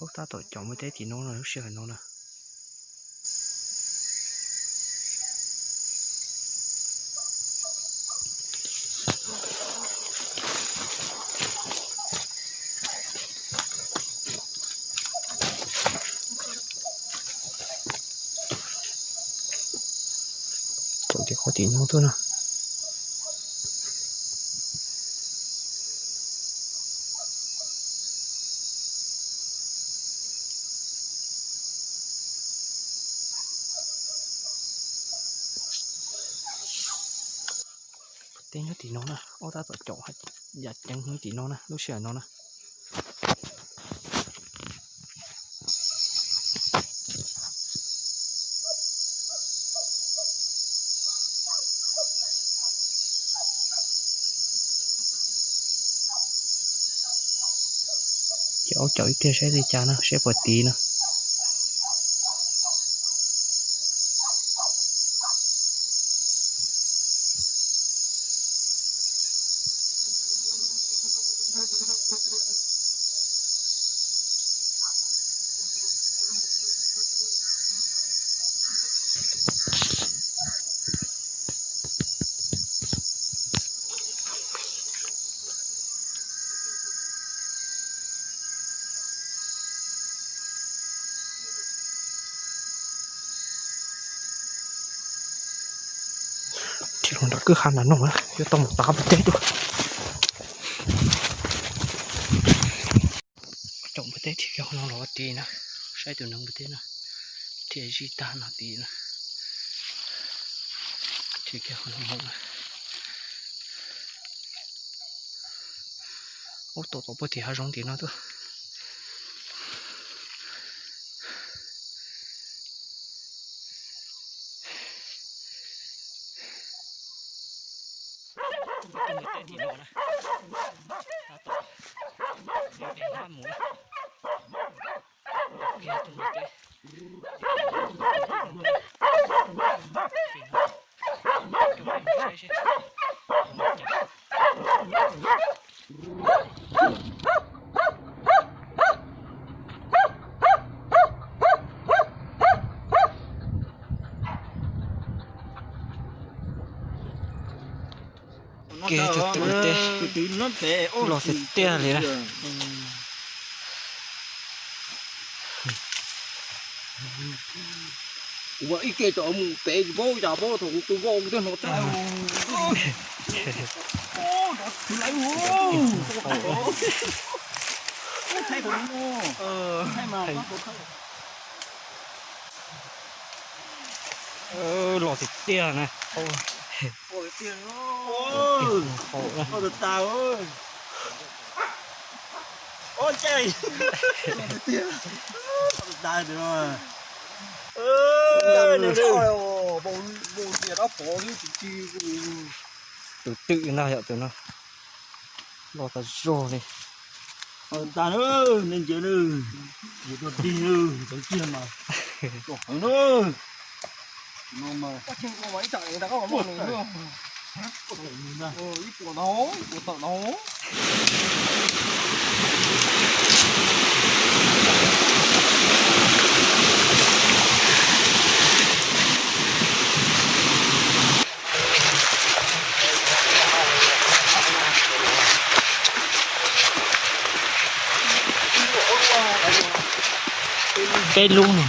Ub, tab tom caum npua teb tim no no lub sij hawm no na. Caum tim qhov tim no tuaj na. Teb nyob tim no na, ob tab tom caum yam ceev nyob tim no na, lub sij hawm no na. Ces aub caum ib pliag saib li cas na, saib puas tiv na. Rhiav los nram kwj ha nram no na, yuav tau mus tav npua teb tuaj. Caum npua teb rhiav kiag qhov no los ua ti na, saib tus neeg npua teb no rhiav zij tag no tid na, rhiav kiag qhov no mus na. Ub, tom tom puag tim hav zoov tim no tuaj. Kev tug twm teb los tiag tiag li na. Ua ib ke tom mus pem tsis paub cas paub thaum kuv tus voj kuv twb hnov tag. Los tiag tiag na. Tus twm no yog tus no los tas zog li. Tag na, nej ntsia na, yus tuaj dig na, ntawd kiag mas, tuaj heev na. No mas ib puas tau, ib puas tau no. Peb lub no.